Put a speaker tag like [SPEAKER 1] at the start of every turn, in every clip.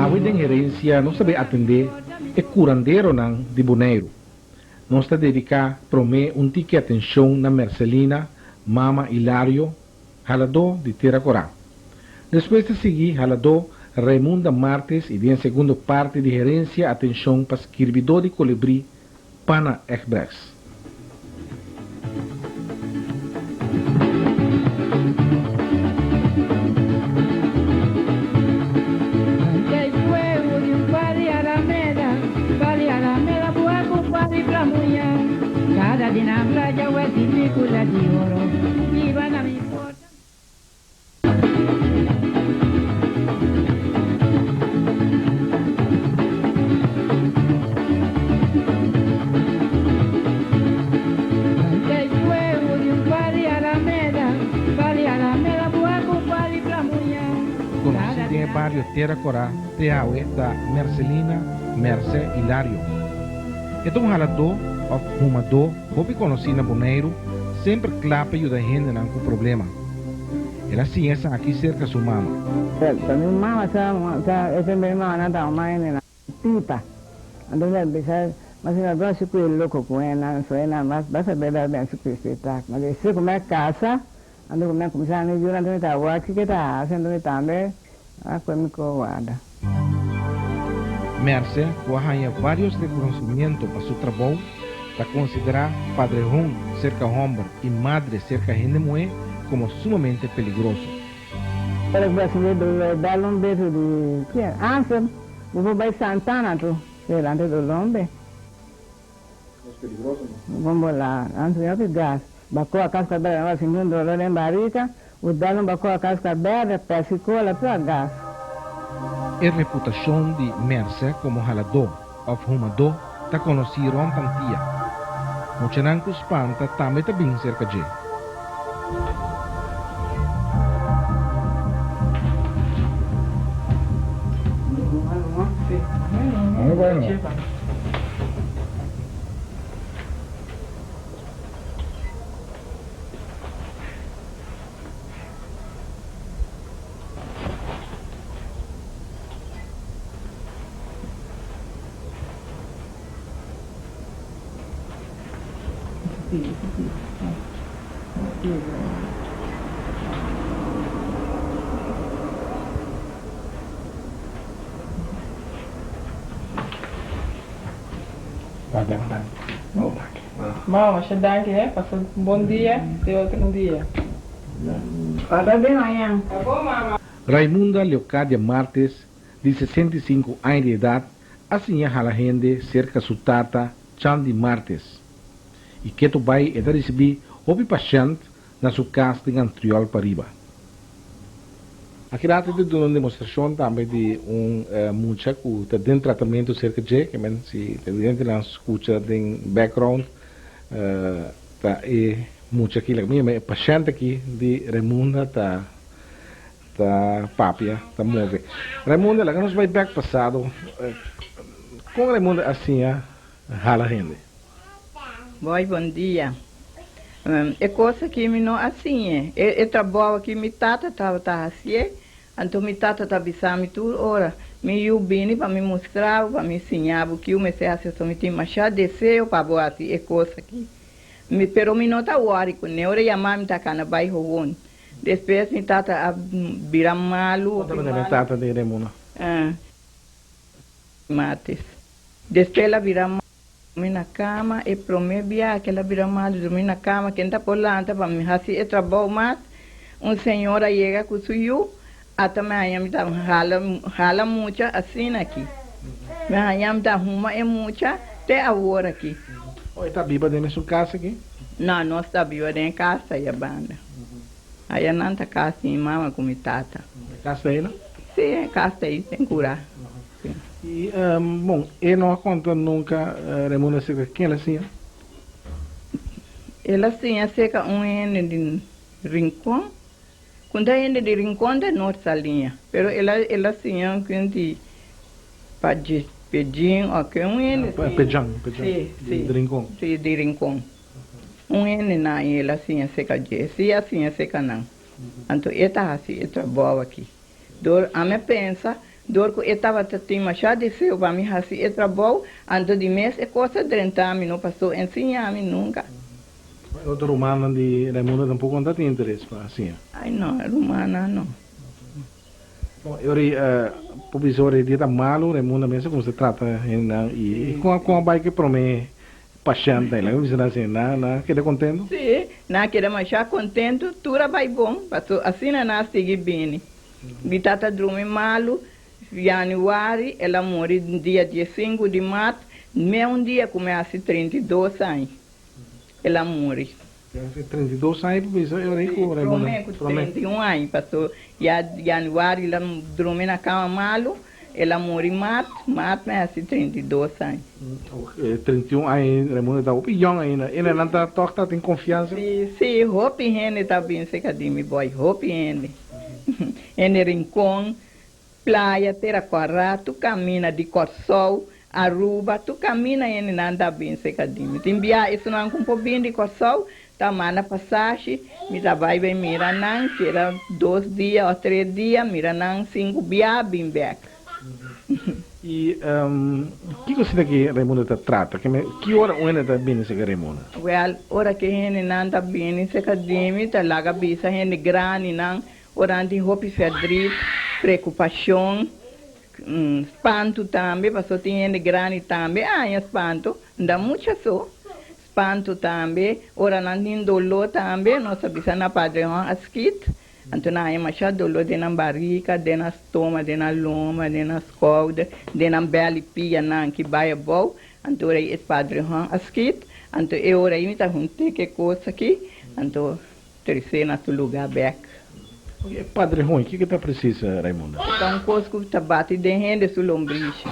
[SPEAKER 1] Awe den Herencia nos ta bay atende e curanderonan di Boneiru. Nos ta dedica prome un tiki atencion na Mercelina, mama Hilario, haladó di Tera Corá. Despues ta sigui haladó Raimunda Martes y den segundo parti di Herencia atencion pa skirbidó di Colibrí, Pana Egbrechts. Konosí den e bario Tera Korá te awe ta Mercelina Merce Hilario. E ta un haladó òf humadó hopi konosí na Boneiru, semper kla pa yuda hendenan ku problema. El a siña esaki serka su mama.
[SPEAKER 2] Pa mi mama sa sa e tempo mi mama nan ta huma hende na pipa anto mi a bisa mas mi a gosi ku e loko ku e nan so e nan basta bebe a ben su ku espectaculo mas despues ku mi a kasa anto ku mi a kuminsá mi yura anto mi ta wak kiko e ta hasi anto mi tambe a koe mi ko warda.
[SPEAKER 1] Merce, ku a haña vários rekonosimiento pa su trabou, ta konsiderá padrehon serka hòmber i madre serka hende muhé komo sumamente peligroso.
[SPEAKER 2] Ora ku bo a sinti doló, dal un beso di kier. Ansem, bo por bai Santana tu, delante doló un be.
[SPEAKER 1] Es peligroso, no?
[SPEAKER 2] Bon bolá. Ansem, hopi gas. Bakoa kaska bèrdè, bo a sinti un doló den barika, bo dal un bakoa kaska bèrdè, pèsi kola, tur a gas.
[SPEAKER 1] E reputashon di Merce komo haladó òf humadó ta konosí rònt Antia. Muchanan ku spanta tambe ta bin serka dje.
[SPEAKER 3] Mama, masha danki he, pasa un bon dia, te otro un dia.
[SPEAKER 2] Pasa bien mañan.
[SPEAKER 3] Ta bon mama.
[SPEAKER 1] Raimunda Leocadia Martes, di 65 aña di edat, a siña hala hende serka su tata Chandy Martes. I ketu bai e ta risibí hopi pashènt na su kas den Antriol pariba. Aki rato e ta duna un demostrashon tambe di un mucha ku ta den tratamentu serka dje, ke men si televidentenan skucha den background ta e mucha aki, laga mi yama e pashènt aki di Raimunda ta Ta papia, ta move. Raimunda, laga nos bai bek pasado. Kon Raimunda a siña hala hende?
[SPEAKER 4] Boy, bon dia. E kos aki mi no a siñ'e. E trabou aki mi tata tabata hasié, anto mi tata ta bisa mi tur ora, Mi yu bini pa mi mustra bo, pa mi siña bo kiu mester hasi, pasobra mi tin masha deseo pa bo hasi e kos aki. Pero mi no ta wòri kuné. Ora e yama mi ta kana bai howon. Despues mi tata a bira malu, hopi
[SPEAKER 1] Konta mi
[SPEAKER 4] malu.
[SPEAKER 1] tata di Remuna.
[SPEAKER 4] Martes. Despues el a bira malu, drumi na kama. E prome biaha ke el a bira malu, drumi na kama, ken ta por lanta pa mi hasi e trabou mas. Un señora yega ku su yu, ata mi haña mi ta hala hala mucha asina aki. Mi haña mi ta huma e mucha te awor aki.
[SPEAKER 1] Oh, e ta biba den mesun kas aki?
[SPEAKER 4] No, nos ta biba den e kas aya banda. Aya nan ta kas di mi mama ku mi tata.
[SPEAKER 1] E kas ta ei no?
[SPEAKER 4] Sí, e kas ta ei den kurá. Sí.
[SPEAKER 1] I, bon, e no a konta nunka Raimundo aserka ken el a siña?
[SPEAKER 4] El a siña aserka un hende di Rincon. Ku ta hende di Rincon ta Noord Saliña. Pero el a el a siña un ken di Padje Pejin o ke un hende siña.
[SPEAKER 1] Pejan, Pejan.
[SPEAKER 4] Sí, sí.
[SPEAKER 1] Di Rincon.
[SPEAKER 4] Sí, di Rincon. Un hende nan i el a siña seka dje. Sí a siña seka nan. Anto e ta hasi e trabou aki. Dor ami a pensa. Dor ku e tabata tin masha deseo pa mi hasi e trabou, anto di mes e kos a drenta mi, no pasó ensiña mi nunka.
[SPEAKER 1] E otro rumannan di Raimundo tampoko no ta tin interes pa siña?
[SPEAKER 4] Ai no, e rumannan no.
[SPEAKER 1] Bon, e ora ei por bisa ora e dia ta malu, Raimundo mester kuminsá trata hendenan i kon kon a bai ku e promé pashènt ei? Laga mi bisa nan asina, nan nan a keda kontentu?
[SPEAKER 4] Sí, nan a keda masha kontentu, tur a bai bon, paso asina nan a sigui bini. Mi tata drumi malu, Januari, el a muri dia diesinku di mart, me un dia ku mi hasi 32 aña, el a muri.
[SPEAKER 1] 32 aña por bisa e ora ku Raimundo?
[SPEAKER 4] Prome ku 31 aña, paso ya Januari el a drumi na kama malu, el a muri mart, mart mi hasi 32 aña.
[SPEAKER 1] 31 aña Raimundo ta hopi yong ainda, e nan ta tòg ta tin konfiansa?
[SPEAKER 4] Si, si, hopi hende ta bin serka di mi bòi, hopi hende. Hende Rincon, Playa, Tera Kòrá, tur kaminda di Kòrsou, Aruba, tur kaminda hendenan ta bin serka di mi. Tin bia esunnan ku por bin di Kòrsou ta manda pasashi, mi ta bai bai mira nan, keda dos dia òf tres dia, mira nan sinku bia bin bèk.
[SPEAKER 1] I kiko asina ki Raimundo ta trata? Ki ora un hende ta bini serka Raimundo?
[SPEAKER 4] Wèl, ora ku e hendenan ta bini serka di mi, ta laga bisa hende grandinan, ora nan tin hopi fèrdrit, preokupashon, spantu tambe, pasobra tin hende grandi tambe haña spantu, no ta mucha so, spantu tambe, ora nan tin doló tambe, nos ta bisa na Padre Juan a skit. Anto nan haña masha doló den nan barika, den nan stoma, den nan loma, den nan skouder, den nan bèl i pianan ki bai abou. Anto ora ei e padre Juan a skit. Anto e ora ei mi ta hunt'é ku e kos aki, anto tres'é na su lugá bèk.
[SPEAKER 1] E padre Juan, kiko ta presis, Raimunda?
[SPEAKER 4] Ta un kos ku ta bati den hende su lombrishi.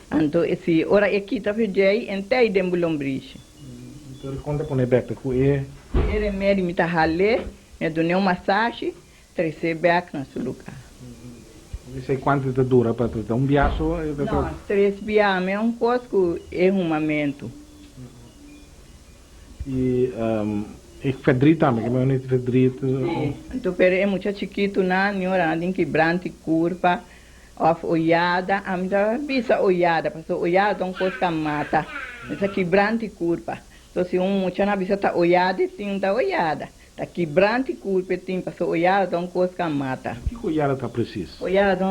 [SPEAKER 4] Anto e si ora e kita fedjei, en tei den bo lombrishi.
[SPEAKER 1] Anto e kon ta pone bèk ta ku e.
[SPEAKER 4] E remedi mi ta hal'é. Mi a dun'é un masashi, tres'é bèk na su lugá.
[SPEAKER 1] Mi sai kuantu ta dura pa trata un bia so?
[SPEAKER 4] No, tres bia. Mi a un kos ku e humamentu.
[SPEAKER 1] I e fèrdrit tambe, ke mi a fèrdrit?
[SPEAKER 4] Si. Anto pero e mucha chikitunan, mi ora nan tin kibranti kurpa òf oyada. Ami ta bisa oyada, pasobra oyada ta un kos ku a mata. Mi sa kibranti kurpa. So si un mucha na bisa ta oyada e tin ta oyada. Ta kibranti kulpa e tin paso oyada ta un kos ka mata.
[SPEAKER 1] Kiko oyada ta presis?
[SPEAKER 4] Oyada ta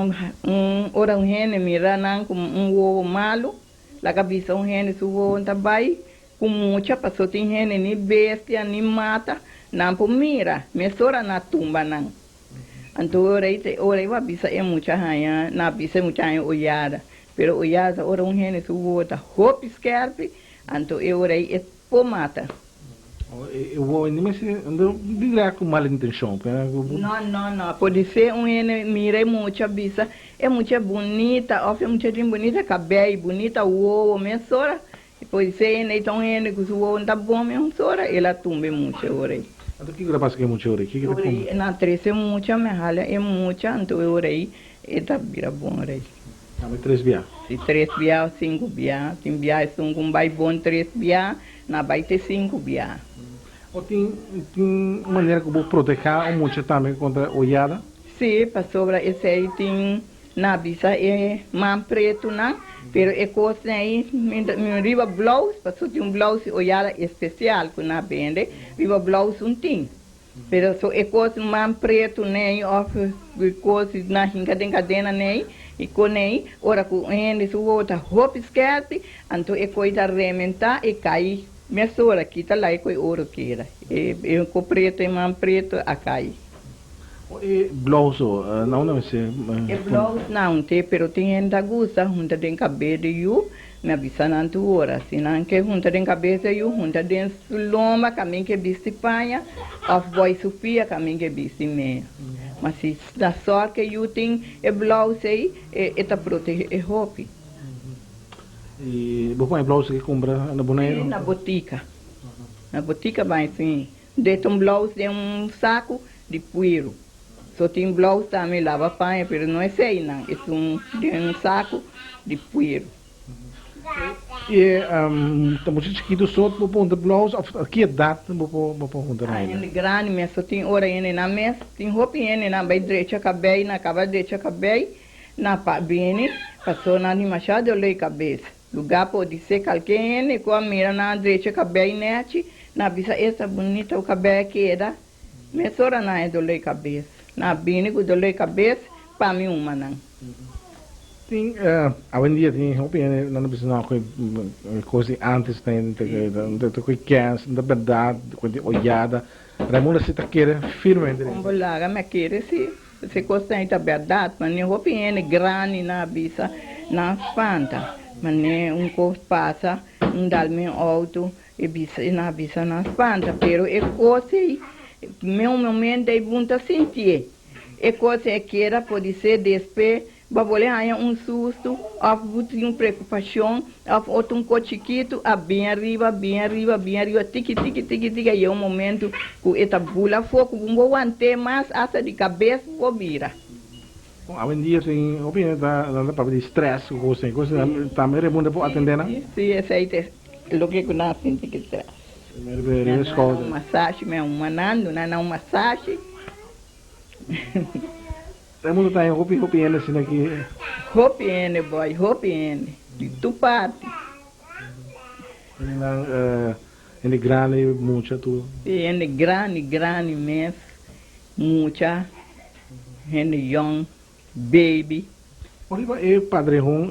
[SPEAKER 4] un ora un hende mira nan ku un wowo malu laga bisa un hende su wowo ta bai ku mucha paso tin hende ni bestia ni mata nan por mira mesora na tumba nan. Anto ora ei ta ora ei bo a bisa e mucha haña nan a bisa e mucha haña oyada pero oyada ta ora un hende su wowo ta hopi skerpi anto e ora ei e por mata.
[SPEAKER 1] E wowo ni mester no bira ku mal intenshon pero
[SPEAKER 4] No no no podisé un hende mira e mucha bisa e mucha bunita of e mucha tin bunita kabei bunita wowo mesora podisé hende ei ta un hende ku su wowo no ta bon mesora el a tumba e mucha e ora ei.
[SPEAKER 1] Anto kiko ta pasa ku e mucha ora ei? Kiko ta
[SPEAKER 4] Ora ei nan trese e mucha mi hala e mucha anto e ora ei e ta bira bon ora ei.
[SPEAKER 1] Tambe tres bia?
[SPEAKER 4] Si tres bia of sinku bia. Tin bia esun ku bai bon tres bia, na bai te sinku bia.
[SPEAKER 1] O tin tin un manera ku bo protehá un mucha tambe kontra oyada?
[SPEAKER 4] Si, pasobra esei tin na bisa e man pretunan, pero e kosnan ei mi mi riba blous, pasobra tin un blous di oyada espesial ku na bende, riba blous un tin. Pero so e kos man pretu nei of kos na hinka den kadena nei i konei, ora ku un hende su wowo ta hopi skerpi, anto e koi ta rementá i kai mesora, kita laga e koi oro keda. E ko pretu, e man pretu a kai.
[SPEAKER 1] E blou so, na unda mester
[SPEAKER 4] E blou na un te, pero tin hende ta gusta hunta den kabes di yu, mi a bisa nan tur ora, si nan ke hunta den kabes di yu, hunta den su lomba kamin ke bisti paña, òf bòi su pia kamin ke bisti mea. Ma si na sòrt ke yu tin e blous ei, e ta protehé e hopi.
[SPEAKER 1] I bo pon e blous ke kumpra na Boneiru?
[SPEAKER 4] Si, na botika. Na botika bai si. Deta un blous den un saku di puiru. So tin blous tambe laba paña pero no eseinan, esun den un saku di puiru.
[SPEAKER 1] E ta mucha chikitu so bo por hunta blous of ki edat bo por bo por hunta
[SPEAKER 4] Ay hende grandi mes so tin ora hendenan mes tin hopi hendenan bai drecha kabei nan kaba drecha kabei. Na pa bini, paso nan tin masha doló kabes. Lugá podisé kalke hende ku a mira nan a drecha kabei nèchi, nan a bisa esta bunita ku kabei a keda. Mesora nan e doló kabes. Nan a bini ku doló kabes pa mi huma nan.
[SPEAKER 1] Tin, awendia tin hopi hende nan ta bisa no ku e kos di antes ta ta ku e kèns, no ta bèrdat, ku e oyada. Raimundo si ta kere firmemente den
[SPEAKER 4] esei. Kon bo laga mi a kere si. Esei kosnan ei ta bèrdat, manera hopi hende grandi nan a bisa, nan spanta. Manera un kos pasa, un dal mi outo, e bisa, nan a bisa nan spanta. Pero e kos ei, un momento ei bo no ta sintié. E kos ei keda podisé despe bo a bole haña un sustu òf bo tin un preokupashon òf otro un kos chikitu a bin ariba, bin ariba, bin ariba tiki tiki tiki tiki a yega un momentu ku e ta bula afó ku bo no por want'é mas asta di kabes bo por bira.
[SPEAKER 1] Bon, awendia tin hopi hende ta nan ta papia di stress ku kos ei, kos ei tambe Raimundo por atendé nan?
[SPEAKER 4] Si, si, esei ta loke ku nan a sinti ku stress. Mi a duna nan un masashi, mi a manando nan un masashi.
[SPEAKER 1] Raimundo ta haña hopi hopi hende asina aki.
[SPEAKER 4] Hopi hende boy, hopi hende, di tur parti.
[SPEAKER 1] Hendenan, hende grandi, mucha tur.
[SPEAKER 4] Si, hende grandi, grandi mes, mucha, hende yong, baby.
[SPEAKER 1] Por riba e padrehon,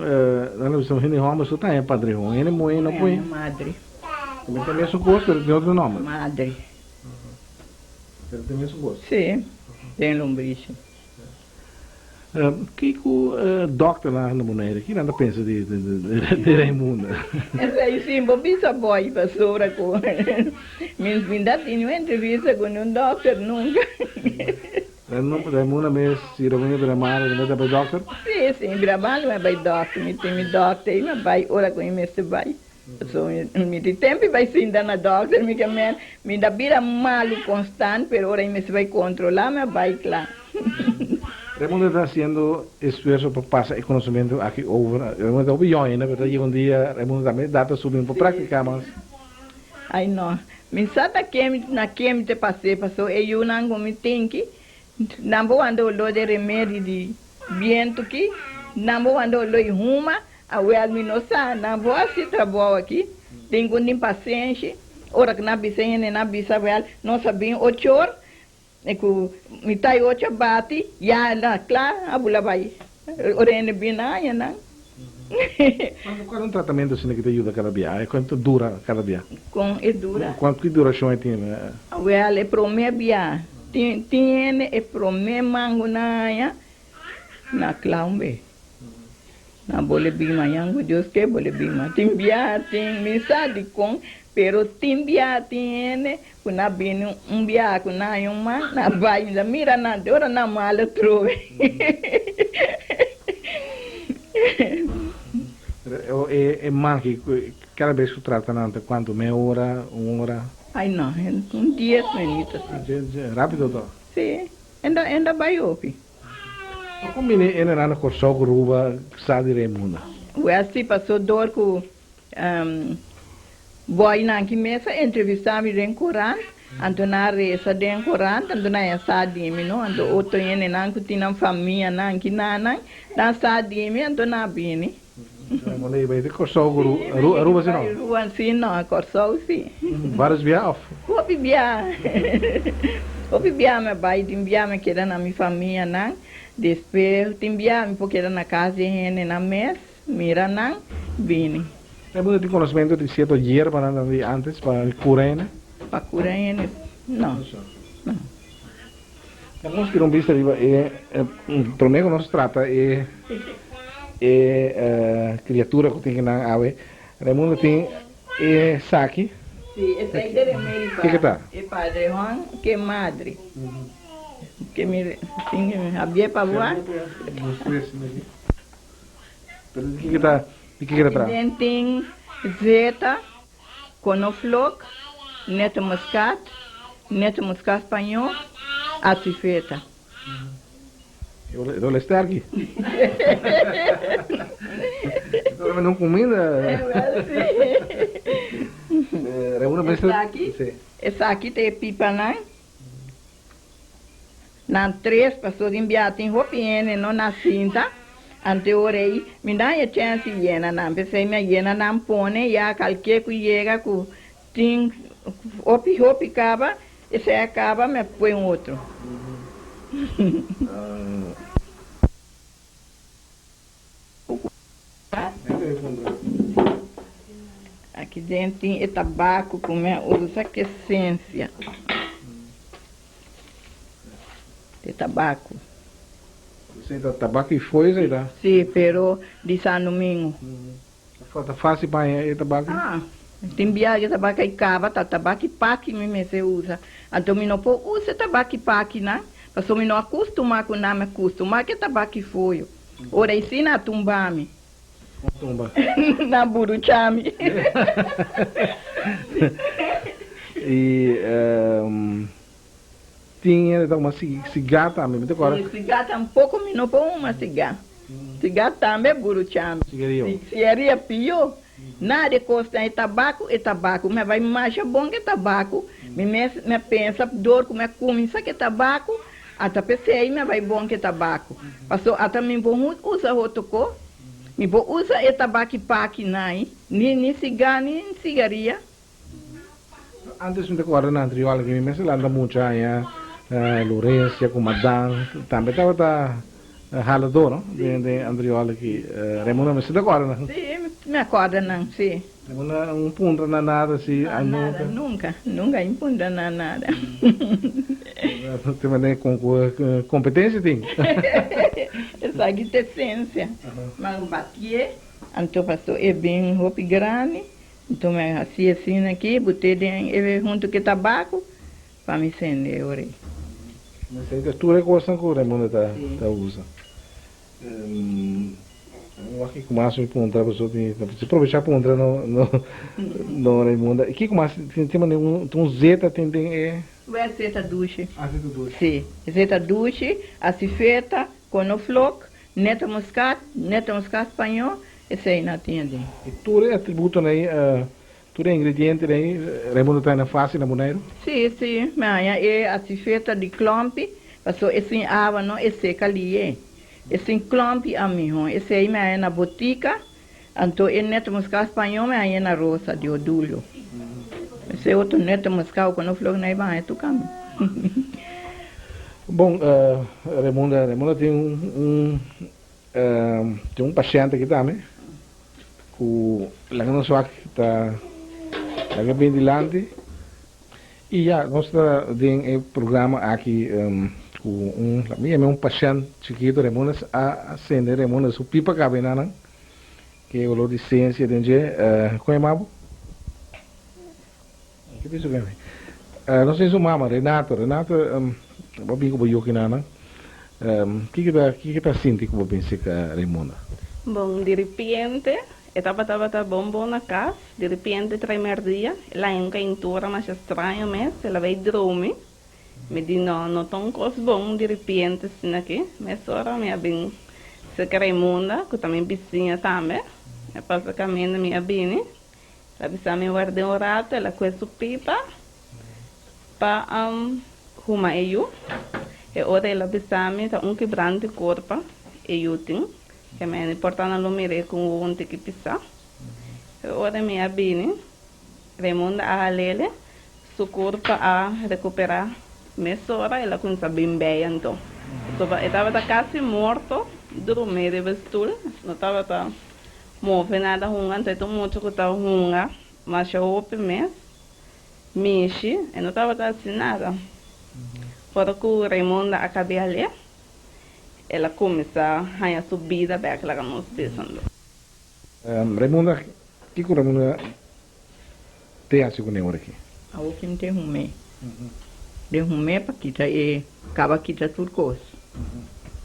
[SPEAKER 1] nan ta bisa hende homber so ta haña padrehon, hende muhé no por.
[SPEAKER 4] Madre.
[SPEAKER 1] Tambe ta e mesun kos pero tin otro nomber.
[SPEAKER 4] Madre.
[SPEAKER 1] Pero ta e mesun kos.
[SPEAKER 4] Si, den lombrishi.
[SPEAKER 1] Kiko dòkternan na Bonaire, ki nan ta pensa di Raimundo?
[SPEAKER 4] Esei sin bo bisa boy pasobra ku mi ta tini un entrevista ku un dòkter nunka.
[SPEAKER 1] Raimundo mes, si Raimundo bira malu, e ta bai dòkter?
[SPEAKER 4] Si, si mi bira malu mi a bai dòkter, mi tin mi dòkter i mi a bai ora ku mi mester bai. So mi tin tempu bai sinta na dòkter, mi ke men mi ta bira malu konstant, pero ora mi mester bai kontrolá mi a bai kla.
[SPEAKER 1] Raimundo ta hasiendo esfuerso pa pasa e konosementu aki over. Raimundo ta hopi yòn ainda, pero ta yega un dia Raimundo tambe da ta subi un por praktiká mas.
[SPEAKER 4] Ai no, mi sa ta ken na ken mi ta pas'é, paso e yunan ku mi tin ki nan por wanta oló di remedi di bientu ki, nan por wanta oló di huma. Awel mi no sa, nan bo hasi trabou aki, tin ku tin pasenshi, ora ku nan bisa hende nan bisa awel nos a bin ochor, e ku mitad di ocho a bati, ya nan kla a bula bai, ora hende bin nan haña nan.
[SPEAKER 1] Kuantu un tratamentu asina ki ta yuda kada bia? Kuantu ta dura kada bia?
[SPEAKER 4] Kon e dura?
[SPEAKER 1] Kuantu ki durashon e tin?
[SPEAKER 4] Awel e prome bia, tin hende e prome mango nan haña na kla un be. Na bo le bin mañan ku Dios ke bo le bin ma tin bia tin mi sa dikon pero tin bia tin hende ku na bini un bia ku na haña un man na bai mi ta mira nan te ora nan malo trobe.
[SPEAKER 1] E man ki kada bes ku trata nan ta kuantu mei ora un ora?
[SPEAKER 4] Ai no un dies minüt asi.
[SPEAKER 1] Rapido to?
[SPEAKER 4] Si enda bai hopi.
[SPEAKER 1] Pa kon bini e na Kòrsou ku Ruba sa di Raimunda?
[SPEAKER 4] Wèl si pasó dor ku bòinan ki mes a entrevistá mi den korant, anto nan a resa den korant, anto nan a sa di mi no, anto otro hendenan ku tin nan famianan ki nanan, nan sa di mi, anto nan a bini.
[SPEAKER 1] Raimunda i bai di Kòrsou ku Aruba si no?
[SPEAKER 4] Aruba si no, Kòrsou si.
[SPEAKER 1] Vários bia òf?
[SPEAKER 4] Hopi bia, hopi bia mi a bai, tin bia mi a keda na mi famianan, despues tin bia mi por keda na kas di hendenan mes, mira nan, bini.
[SPEAKER 1] Raimunda tin konosementu di sierto yerbanan di antes pa kura hende?
[SPEAKER 4] Pa kura hende, no, no.
[SPEAKER 1] Nos tira un bista riba e prome ku nos trata e e kriatura ku tin kinan awe. Raimundo tin e saki.
[SPEAKER 4] Si, esei ta remedi pa
[SPEAKER 1] Kiko ta?
[SPEAKER 4] e padre Juan ke madre. Ke mi tin ke habié pa bo.
[SPEAKER 1] Pero di kiko ta di kiko ta traha?
[SPEAKER 4] Den tin zeta. Konoflok, nete muskat, nete muskat spañó, asifeta.
[SPEAKER 1] E dole sterki. E dole un kuminda.
[SPEAKER 4] Esaki, esaki ta e pipanan. Nan tres paso tin bia tin hopi hende no na sinta. Ante ora ei mi no haña chèns di yena nan, p'esei mi a yena nan pone ya kalke ku yega ku tin hopi hopi kaba, esei a kaba mi a pue un otro. Aki den tin e tabaco cu mi a usa cu esencia di tabaco.
[SPEAKER 1] Esey ta tabaco y foy esey ta?
[SPEAKER 4] Si, pero di San Domingo.
[SPEAKER 1] Ta facil pa haña e tabaco?
[SPEAKER 4] Ah, tin biaha e tabaco ay caba ta tabaco y paki mi mester usa. Anto mi no por usa e tabaco y pakinan pasobra mi no a custuma cu nan, mi a custuma cu e tabaco y foyo. Ora i si na tumba mi.
[SPEAKER 1] Tumba.
[SPEAKER 4] Na burucha mi.
[SPEAKER 1] I tin hende ta huma sigá tambe, mi ta kòrda.
[SPEAKER 4] Si, sigá tampoko mi no por huma sigá. Sigá tambe burucha mi.
[SPEAKER 1] Sigaria.
[SPEAKER 4] Sigaria pió. Nada de kos ta e tabaku, e tabaku. Mi a bai masha bon ku e tabaku. Mi mes mi a pensa dor ku mi a kuminsá ku e tabaku, ata p'esei mi a bai bon ku e tabaku. Paso ata mi por usa otro kos. Mi por usa e tabaki paki nai, ni ni sigá ni sigaria.
[SPEAKER 1] Antes mi ta kòrda na anterior mi mes a lanta mucha aña Lorencia ku Madan tambe tabata haladó no den den anterior aki Raymond mi si ta kòrda nan.
[SPEAKER 4] Si mi a kòrda nan si.
[SPEAKER 1] Raymond un puntra nan nada si
[SPEAKER 4] No nada nunka nunka a puntra nan nada.
[SPEAKER 1] Te manera kon ku kompetensia tin.
[SPEAKER 4] Esaki ta esensia. Nan batié anto paso e bin hopi grandi. Nton mi a hasi asina aki, bot'é den e huntu ku e tabaku pa mi sende e ora ei.
[SPEAKER 1] Esei ta tur e kosnan ku Raimundo ta usa. Wak kiko mas mi puntra pasobra mi ta probechá puntra no Raimundo. Kiko mas tin manera un zeta tin den e.
[SPEAKER 4] Wè zeta dushi.
[SPEAKER 1] Ah zeta dushi.
[SPEAKER 4] Si, zeta dushi, asifeta, konoflok, neta muskat, neta muskat spañó, Esei no tin aden.
[SPEAKER 1] I tur e atributonan ei, tur e ingredientenan ei, Raimundo ta haña fásil na Boneiru?
[SPEAKER 4] Sí, sí, mi haña e asifeta di klòmpi, paso e sin awa no e seka lié. E sin klòmpi a mihó. Esei mi haña na botika, anto e neta muská spañó mi haña na Rosa di Odulio. Esei otro neta muská ku no flor na e baña tur kami.
[SPEAKER 1] Bon, Raimundo, Raimundo tin un Tin un pashènt aki tambe ku laga nos wak ta laga bin dilanti i ya nos ta den e programa aki ku un mi yama un pashènt chikitu Raimundo a sende Raimundo su pipa kabe na nan ke olor di sensia den dje kon yama bo? Ke piensa ku mi? Nos tin su mama Renato Renato bo bin ku bo yuki na nan kiko ta kiko ta sinti ku bo bin seka Raymunda?
[SPEAKER 3] Bon di ripiente e tabata tabata bon bon na kas di ripiente primer dia el haña un kaintura masha straño mes el a bay drumi mi di no no ta un kos bon di ripiente asina aki mesora mi a bin seka Raymunda ku ta mi bisiña tambe mi a pasa kaminda mi a bini. El a bisa mi ward'é un rato, el a kue su pipa pa huma e yu. E ora el a bisa mi ta un kibrant di kurpa e yu tin, ke mi a porta nan lo mir'é ku un wowo un tiki pisá. E ora mi a bini, Raymunda a hal'é, su kurpa a rekuperá mesora, el a kuminsá bin bei anto. Pasobra e tabata kasi morto drumí riba e stul, no tabata. Move nada hunga, anto e ta un mucha ku ta hunga masha hopi mes. Mishi, e no tabata hasi nada. Ora ku Raymunda a kab'é al'é, el a kuminsá haña su bida bèk laga nos bisa anto.
[SPEAKER 1] Raymunda, kiko Raymunda te hasi kuné ora aki?
[SPEAKER 4] Awor ki mi ta hum'é. Den hum'é pa kita e kaba kita tur kos.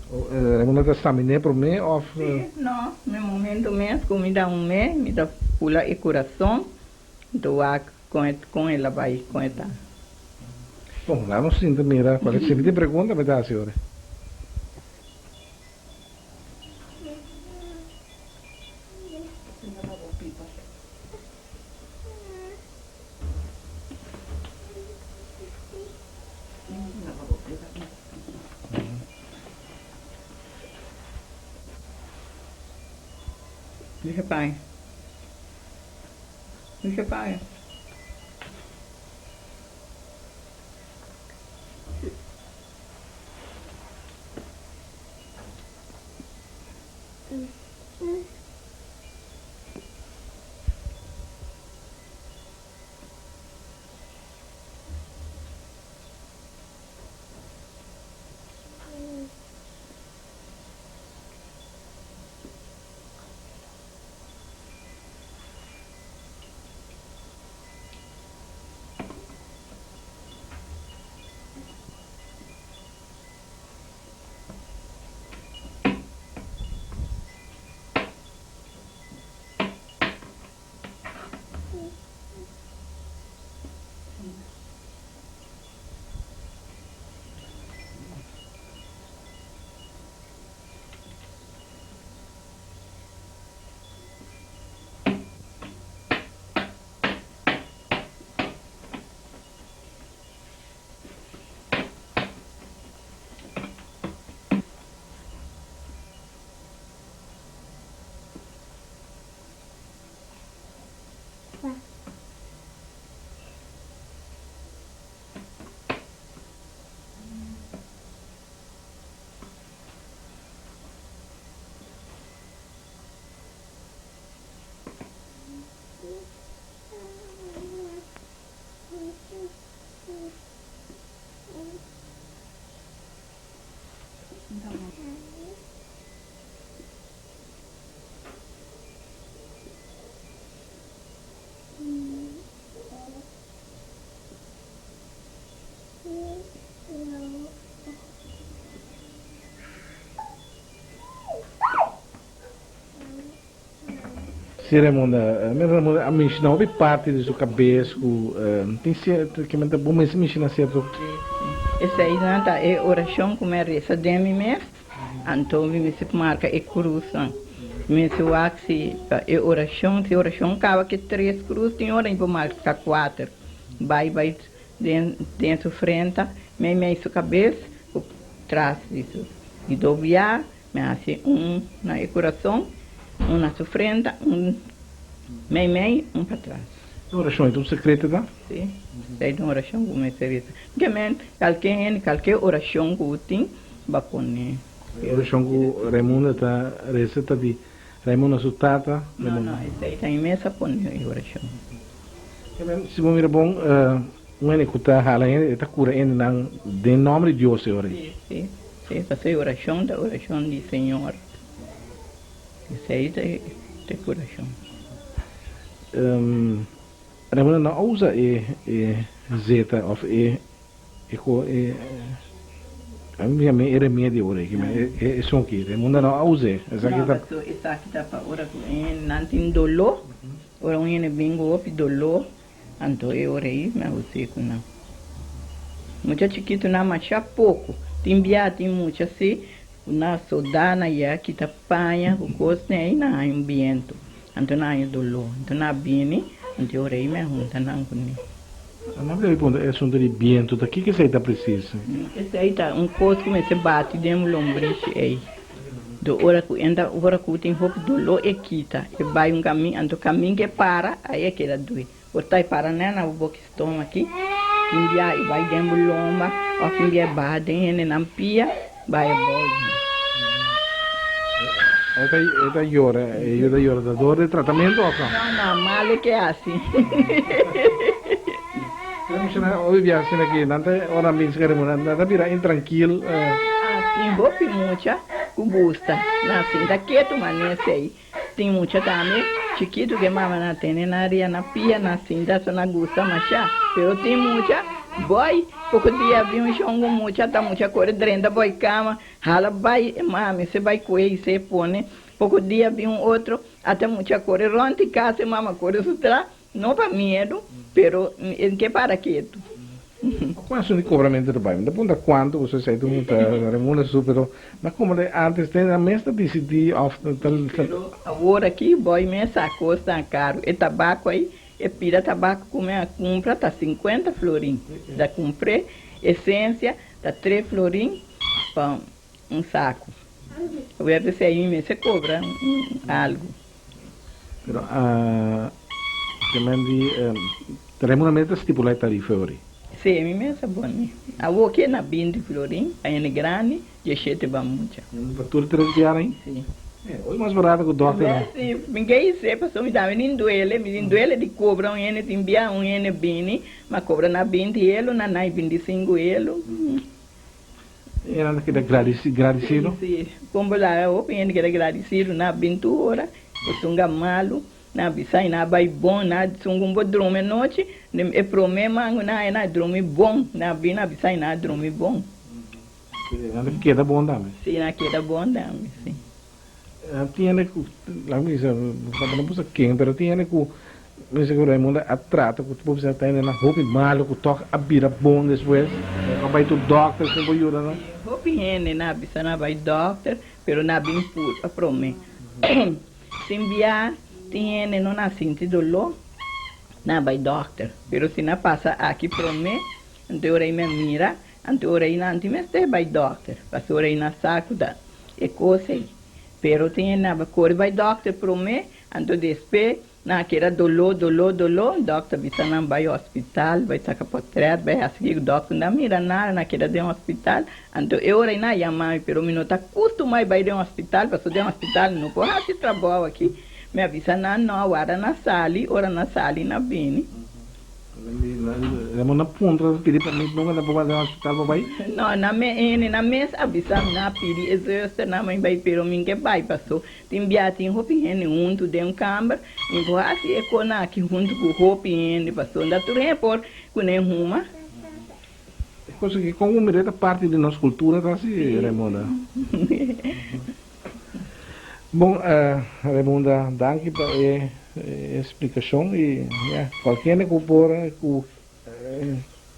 [SPEAKER 1] Raymunda ta saminé promé òf?
[SPEAKER 4] Sí, no, na e momento mes ku mi ta hum'é, mi ta fula e kurason, mi ta wak kon e kon el a bai, kon e ta.
[SPEAKER 1] Bon, laat nos sinta mira kual e siguiente pregunta mi ta hasi ora.
[SPEAKER 4] Dusha paña. Dusha paña.
[SPEAKER 1] Si Raymunda, mi Raymunda a menshona hopi parti di su kabes ku tin sierto ke men ta bon mester menshona sierto.
[SPEAKER 4] Eseinan ta e orashon ku mi a resa den mi mes, anto mi mester marka e krusnan. Mi mester wak si e orashon, si orashon kaba ku e tres krus tin ora mi por marka kuater, bai bai den den su frenta, mei mei su kabes ku tras di su di dobia. Mi a hasi un na e kurason, un na su frenta, un mei mei, un patras.
[SPEAKER 1] E orashon ei ta un sekreto ta?
[SPEAKER 4] Si, esei ta un orashon ku mester resa. Ke men, kalke hende, kalke orashon ku bo tin, bo a pone.
[SPEAKER 1] E orashon ku Raimundo ta resa ta di Raimundo su tata?
[SPEAKER 4] No, no, esei ta mi mes a pone e orashon.
[SPEAKER 1] Ke men, si bo mira bon, un hende ku ta hala hende, e ta kura hendenan den nòmber di Dios e ora ei.
[SPEAKER 4] Si, si. Sí, pasobra e orashon ta orashon di Señor. Esei ta e kurashon.
[SPEAKER 1] Ramona no a usa e zeta of e e ami yama e remedio ora aki e esun aki Ramona no a us'e.
[SPEAKER 4] No, pasobra esaki ta pa ora ku nan tin doló, ora un hende bin ku hopi doló. Anto e ora ei mi a hus'é ku nan. Mucha chikitunan masha poko. Tin bia tin mucha si ku nan sodá na ya kita paña ku kos den ei nan haña un bientu. Anto nan haña doló. Anto nan a bini, anto e ora ei mi a hunta nan kuné.
[SPEAKER 1] Nan debe puntra e asuntu di bientu ta kiko esei ta presis?
[SPEAKER 4] Esei ta un kos ku mester bati den un lombrishi ei. Do ora ku enta ora ku tin hopi doló e kita, e bai un kamin, anto kamin ke para, ai e keda dui. Por ta e para nè na bo boki stoma aki, tin bia e bai den bo lomba, òf tin bia e baha den hende nan pia, bai abou den.
[SPEAKER 1] E ta e ta yora, e yu ta yora ta dor di tratamentu òf no?
[SPEAKER 4] No, no, mal e ke hasi.
[SPEAKER 1] Pero menshona hopi bia asina ki nan ta ora nan bin sika reunion nan ta bira intrankil.
[SPEAKER 4] Ah, tin hopi mucha ku gusta nan sinta ketu manera esei. Tin mucha tambe chikitu ke mama nan tene nan ria na pia nan sinta so nan gusta masha. Pero tin mucha boy poko dia bin un shon ku mucha ta mucha kore drenta boy kama hala bai e mami se bai kue i se pone poko dia bin un otro ata mucha kore rònt di kas e mama kore su tra. No pa miedu, pero e ke para ketu.
[SPEAKER 1] Cu asun di cobramento ta bay? Mi ta puntra cuanto cu esey ta un ta remuna su, pero na como de antes den nan mes ta dicidi of ta.
[SPEAKER 4] Pero awor aki boy mes sa cos tan caro. E tabaco ay, e pida tabaco cu mi a cumpra ta cincuenta florin. Ta cumpr'e esencia ta tres florin pa un saco. Awor esey mi mester cobra algo.
[SPEAKER 1] Pero te men di Raimundo mes ta stipula e tarifa ori.
[SPEAKER 4] Sí, mi mes a pone. Awor ke na binti florin, pa hende grandi, dieshete pa mucha.
[SPEAKER 1] Pa tur tres biaha ain?
[SPEAKER 4] Sí.
[SPEAKER 1] Hopi mas barato ku dòkter no?
[SPEAKER 4] Sí, mi ke hise pasobra mi tambe tin duele, mi tin duele di kobra un hende tin biaha un hende bini, ma kobra na binti elo, na nai binti sinku elo.
[SPEAKER 1] E nan ta keda gradisido?
[SPEAKER 4] Sí, sí. Kon bo laga hopi hende keda gradisido na bintu ora, e sunga malu, na bisa i na bai bon, na sungun bo drumi anochi, e prome mangu na haña na drumi bon, na bin na bisa i na drumi bon.
[SPEAKER 1] E nan ta keda bon tambe?
[SPEAKER 4] Sí, nan keda bon tambe, sí.
[SPEAKER 1] Tin hende ku, laga mi bisa, no por sa ken, pero tin hende ku Mi sigur e mundo a trata cu bo bisa ta hende hopi malo cu toch a bira bon despues. A bay tur dokter sin por yuda nan.
[SPEAKER 4] Hopi hende na bisa nan bay dokter pero nan bin purba prome. Sin bia tin hende no na sinti dolo nan bay dokter pero si nan pasa aki prome anto e ora ei mi a mira anto e ora ei nan tin mester bay dokter pasobra ora ei nan sa cu ta e cos ei pero tin hende nan core bay dokter prome anto despues Nan a keda doló, doló, doló. Dòkter bisa nan bai hospital, bai saka pòtrèt, bai hasi kiko. Dòkter no a mira nada, nan a keda den hospital. Anto e ora ei nan a yama mi, pero mi no ta kustumá bai den hospital, pasobra den hospital mi no por hasi trabou aki. Mi a bisa nan, no, warda nan sali, ora nan sali nan bini.
[SPEAKER 1] Nan puntra, nan pidi permit, nunka nan por bai den hospital pa bai?
[SPEAKER 4] No, nan me ene, nan mes a bisa mi, nan a pidi e zuster, nan mi bai, pero mi ke bai paso Tin bia tin hopi hende huntu den un kamber, mi por hasi e kona aki huntu ku hopi hende, pasobra tur hende por kuné huma.
[SPEAKER 1] E kos aki kon ku mira ta parti di nos kultura ta hasi, Raimunda. Bon, Raimunda, danki pa e splikashon i ya, kualke hende ku por ku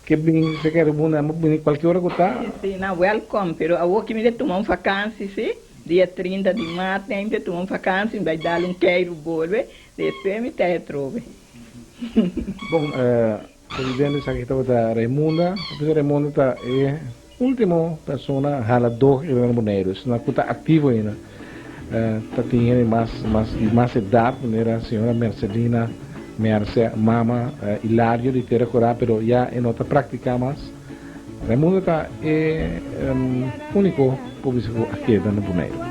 [SPEAKER 1] Ke bini se kere bunda nan por bini kualke ora ku ta.
[SPEAKER 4] Si si nan welkom pero awor ki mi ta tuma un vakansi si dia 30 di maart mi ta tuma un vakansi mi bai dal un keiru bolbe despues mi ta atrobe.
[SPEAKER 1] Bon presidente esaki tabata Raimunda pasobra Raimunda ta e ultimo persona halador riba na Boneiru esnan ku ta aktivo ainda ta tin hende mas mas di mas edat manera señora Mercelina Merce mama Hilario di Tera Corá pero ya e no ta praktiká mas. Raimundo ta e úniko publisico a keda na Boneiru.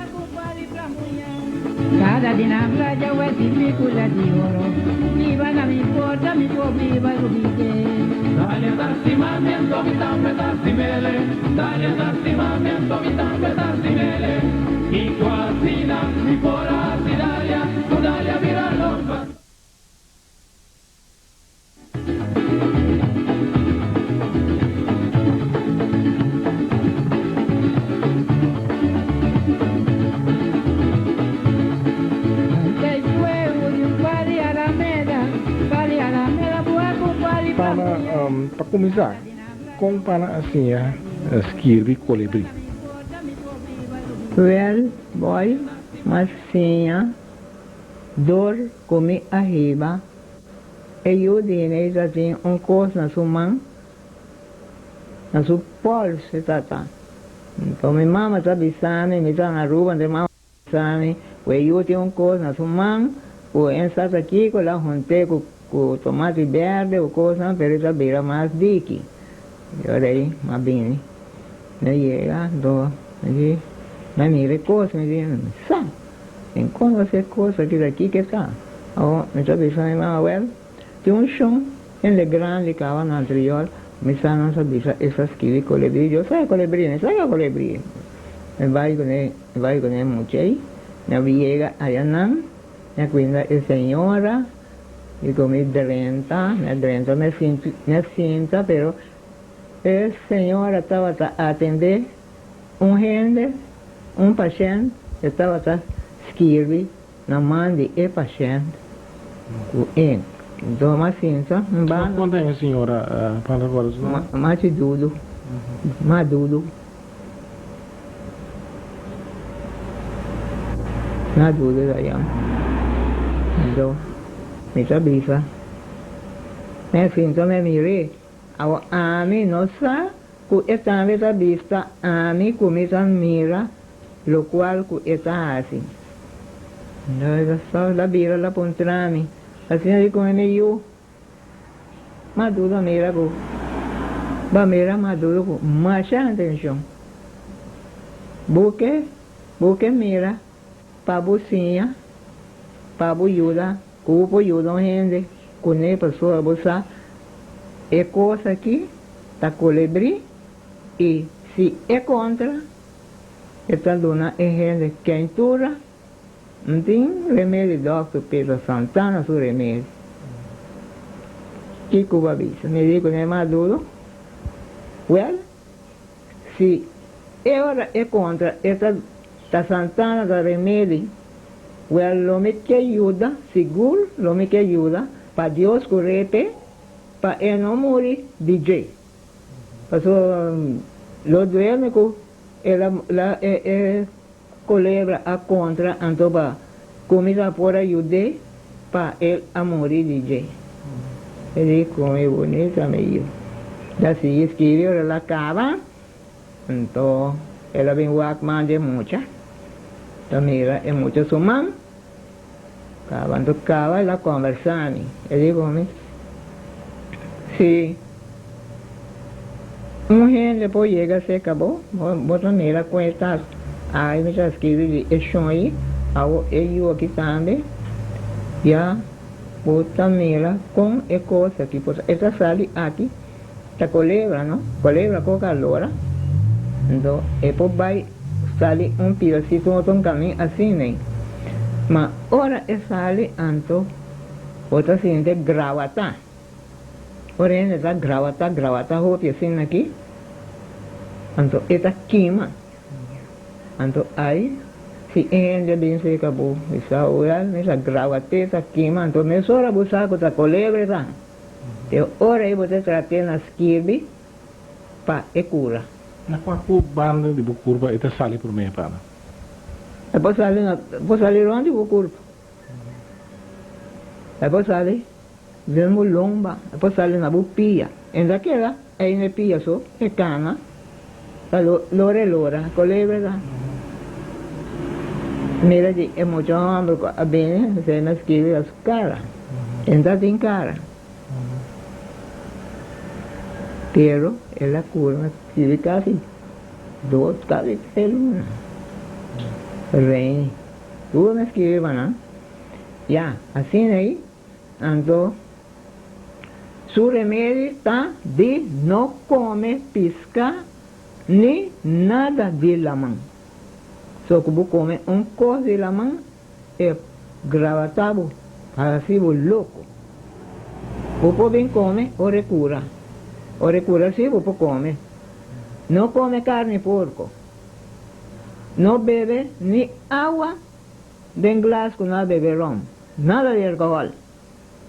[SPEAKER 1] Pana, pa kuminsá, kon Pana a siña skirbi kolibrí?
[SPEAKER 2] Wèl, bòi, m'a siña dor ku mi a hiba E yu di Inei ta tin un kos na su man, na su pols e ta ta. Nton mi mama ta bisa mi, mi ta na Aruba, nton mi mama ta bisa mi ku e yu tin un kos na su man ku en sa ta kiko la hunt'é ku ku tomati berde ku kosnan pero e ta bira mas diki. I ora ei m'a bini, mi a yega, nton mi di, mi a mira e kos, mi di, sa! Mi konosé kos aki ta kiko e ta. Awor mi ta bisa mi mama, Wèl, tin un shon hende grandi kaba na Antriol, mi sa nan sa bisa e sa skibi kolebrí. Yo sa e kolebrí, mi sa ke kolebrí. Mi bai kuné, mi bai kuné mucha ei, mi a yega ayanan, mi a kuinda e señora, i ku mi drenta, mi a drenta mi a sinti, mi a sinta, pero e señora tabata atendé Un hende, un pashènt, e tabata skirbi na man di e pashènt ku e doma sinta un banda.
[SPEAKER 1] Konta e señora pa recorda su nomber?
[SPEAKER 2] Machi Dudu, Ma Dudu. Ma Dudu ta yama. Anto mi ta bisa, mi sinta mi mir'é, awor ami no sa Ku e tambe ta bista ami ku mi ta mira lokual ku e ta hasi.
[SPEAKER 4] El a bira la puntra mi, asina di con e mi yu Maduro mira cu bo a mira Maduro cu masha atencion. Bo ke, bo ke mira pa bo siña, pa bo yuda, cu bo por yuda un hende cune pasobra bo sa e cos aki ta colebri y si e contra e ta duna e hende keintura. N tin remedi dòkter Pedro Santana su remedi. Kiko bo a bisa? Mi di ku ne Maduro, Wèl, si e ora e kontra e ta ta Santana ta remedi, wèl lo mi ke yuda, sigur lo mi ke yuda pa Dios kur'é p'e pa e no muri di dje. Pasobra lo duerme ku el a e Colebra a contra anto pa cuminsa por a yud'é pa el a muri di dje. E di come bunita mi yu. Ta sigui skibi ora el a caba, anto el a bin wak man dje mucha. Ta mira e mucha su man. Caba anto caba el a conversa mi. E di come, Si un hende por yega cerca bo, bo ta mira con e tas. Ay mi ta skibi di e shon ei, awo e yu aki tambe, ya bo ta mira con e cos aki por ta. E ta sali aki, ta colebra no, colebra con calora, anto e por bay sali un pidacito otro un camin asina ei. Ma ora e sali anto bo ta sinti grawata. Ora hende ta grawata grawata hopi asina aki, anto e ta kima. Anto ai si e hende bin cerca bo bisa ora mi ta grawat'é ta kima, anto mesora bo sa cu ta colebre ta. E ora ei bo ta trat'é na skirbi pa e cura.
[SPEAKER 1] Na cua cu banda di bo curpa e ta sali prome pana?
[SPEAKER 4] E por sali na por sali rond di bo curpa. E por sali den bo lomba, e por sali na bo pia. E ta keda ei na e pia so, e cana ta lora e lora, colebra ta. Mira di e mucha homber cu a bini, esei na skibi a su cara. E ta tin cara. Pero el a cura na skibi casi dos, casi tres luna. Reini. Tur mi a skibi pa nan. Ya, asina ei, anto su remedi ta di no come pisca ni nada di laman. So cu bo come un cos di laman, e grawata bo, haci bo loco. Bo por bin come ora e cura. Ora e cura si bo por come. No come carni porco. No bebe ni awa den glas cu no a bebe rom. Nada di alcohol.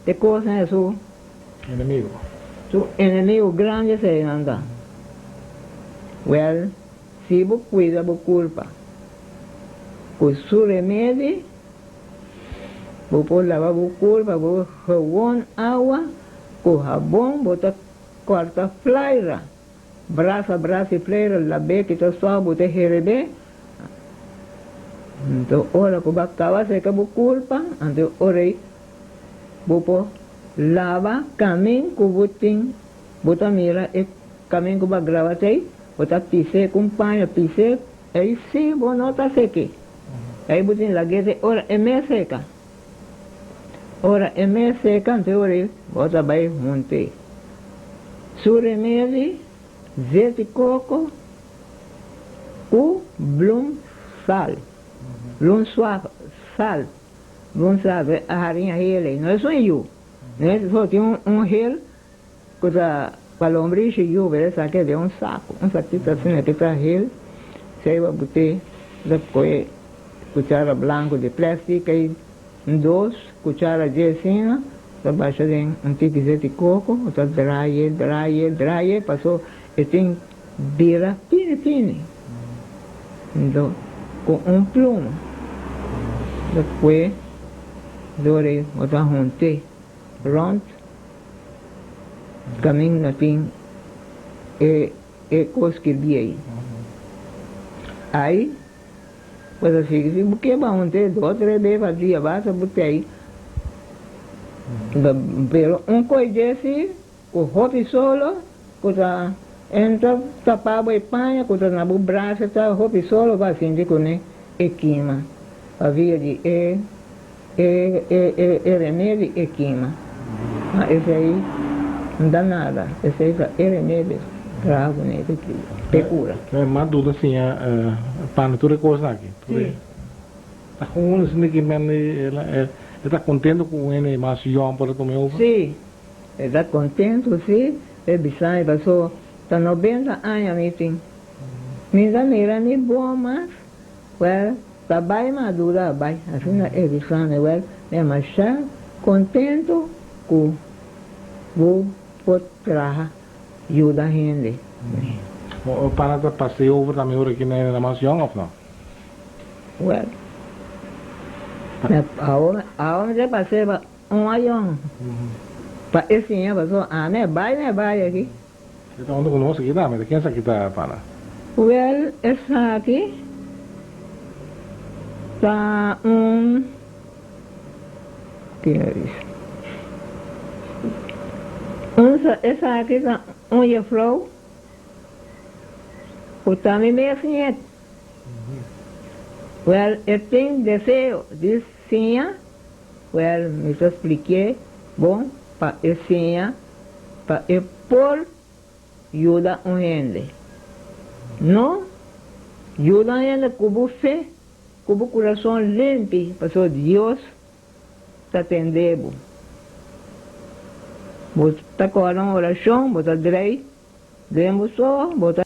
[SPEAKER 4] E cosnan e su.
[SPEAKER 1] Enemigo.
[SPEAKER 4] Su enemigo grandi eseinan ta. Wel, si bo cuida bo curpa cu su remedi, bo por laba bo curpa cu gewoon awa cu habon, bo ta corta flaira. Brasa brasa e flera lab'é kita sua bo ta herebé, anto ora ku bo a kaba seka bo kurpa, anto ora ei bo por laba kamin ku bo tin, bo ta mira e kamin ku bo a graba t'ei, bo ta pis'é ku un paña, pis'é, ei si bo no ta sek'é, ei bo tin lag'é te ora e mes seka, ora e mes seka anto ora ei bo ta bai hunt'é. Su remedi, zeti koko ku blum sal. Blum sal, blum sal, e hariña hel ei. No es un yu. No es, so tin un hel ku ta pa lombrishi yu, pero esaki e den un saku, un sakito asina ki ta hel. Esei bo but'é, ta kohe kuchara blanku di plastic ei. Dos cuchara dje asina ta basha den un tiki zeti coco, bo ta draye, draye, draye paso e tin bira fini fini. Ento cu un pluma ta cue dor bo ta hunte rond caminda tin e e cos skirbi ey. Ay.
[SPEAKER 2] Bo ta sigui si bo ke ba un te dos tres bes pa dia basta bo tei. Pero un koi dje si ku hopi solo ku ta entra tapa bo e paña ku ta na bo brasa ta hopi solo bo a sinti kuné e kima pabia di e e e e remedi e kima. Ma esei no ta nada esei ta e remedi traha kuné pe kura.
[SPEAKER 1] Mas duda siña pa tur e kosnan aki.
[SPEAKER 2] Si.
[SPEAKER 1] Ta con uno sinti ki men e ta contento cu un hende mas yong por a tuma e over?
[SPEAKER 2] Sí, e ta contento sí, e bisa mi paso ta 90 aña mi tin. Mi ta mira ni bon mas, wel ta bay madura a bay, asina e bisa mi, wel mi a masha contento cu bo por traha yuda hende.
[SPEAKER 1] O pana ta pasa e over tambe ora ki na hende mas yong of no?
[SPEAKER 2] Well, awor awor mi ta pas'é pa un ayon pa e siña pasobra ami a bai mi a bai aki.
[SPEAKER 1] E ta huntu ku nos aki tambe, ta ken esaki ta pana?
[SPEAKER 2] Well, esaki ta un, ki mi bisa? Un esaki ta un jefrou ku ta mi mes ñet. Wèl, e tin deseo di siña? Wèl, mi ta splikié bon pa e siña pa e por yuda un hende. No yuda un hende ku bo fe, ku bo kurason limpi, pasobra Dios ta tende bo. Bo ta kòrda un orashon, bo ta drei den bo so, bo ta.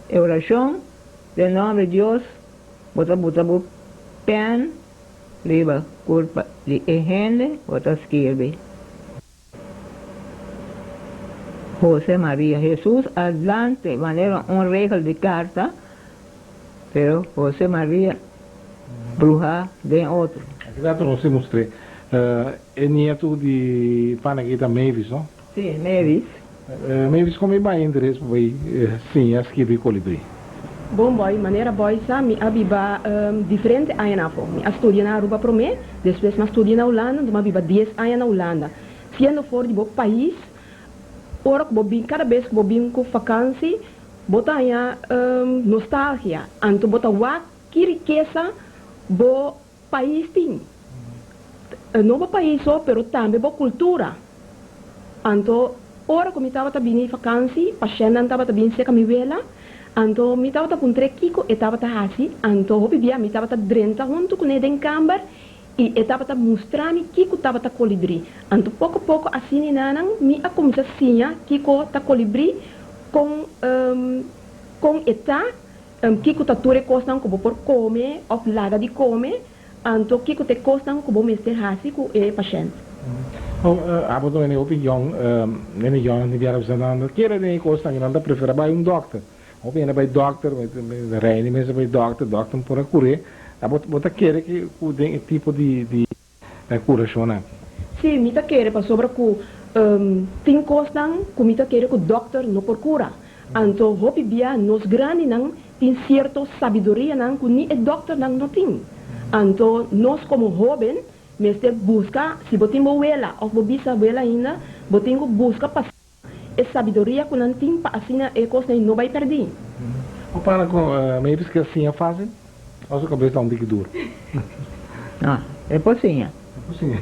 [SPEAKER 2] E orashon den nòmber di Dios, bo ta buta bo pèn riba kurpa di e hende bo ta skirbi. Jose Maria Jesus adelante manera un regel di karta, pero Jose Maria bruha den otro.
[SPEAKER 1] Aki ta nos e mustr'é e nietu di Panagita Mavis, no?
[SPEAKER 2] Sí, Mavis.
[SPEAKER 1] Mavis, kon mi bai interes pa bai siña skirbi kolibrí?
[SPEAKER 5] Bon boy, manera boy sa mi a biba diferente añanan afó. Mi a studia na Aruba promé, despues mi a studia na Hulanda, anto mi a biba dies aña na Hulanda. Siendo for di bo pais, ora ku bo bin, kada bes ku bo bin ku fakansi, bo ta haña nostalgia, anto bo ta wak ki rikesa bo Pais tin. No bo pais so, pero tambe bo kultura. Anto, ora ku mi tabata bini fakansi, pashèntnan tabata bin seka mi wela, anto mi tabata puntr'é kiko e tabata hasi, anto hopi bia mi tabata drenta huntu kuné den kamber i e tabata mustra mi kiko tabata kolibrí. Anto poko poko asina nanan mi a kuminsá siña kiko ta kolibrí, kon kon e ta. Kiko ta tur e kosnan ku bo por kome òf laga di kome? Anto kiko ta e kosnan ku bo mester hasi ku e pashènt?
[SPEAKER 1] Abo ta wende hopi yòn, hende yòn di biaha bisa nan no kere den e kosnan aki, nan ta prefera bai un dòkter. Hopi hende bai dòkter, reini mester bai dòkter, dòkter no por a kur'é. Abo bo ta kere ku den e tipo di E kurashon aki.
[SPEAKER 5] Sí, mi ta kere pasobra ku tin kosnan ku mi ta kere ku dòkter no por kura. Anto hopi bia nos grandinan tin sierto sabidorianan ku ni e dòkternan no tin. Anto nos komo hóben mester buska, si bo tin bo wela òf bo bisawela ainda, bo tin ku buska pa e sabidoria ku nan tin pa asina e kosnan no bai pèrdí.
[SPEAKER 1] Bo para ku Mavis ke siña fásil òf su kabes ta un tiki duru?
[SPEAKER 2] No, e por siña.
[SPEAKER 1] E por siña.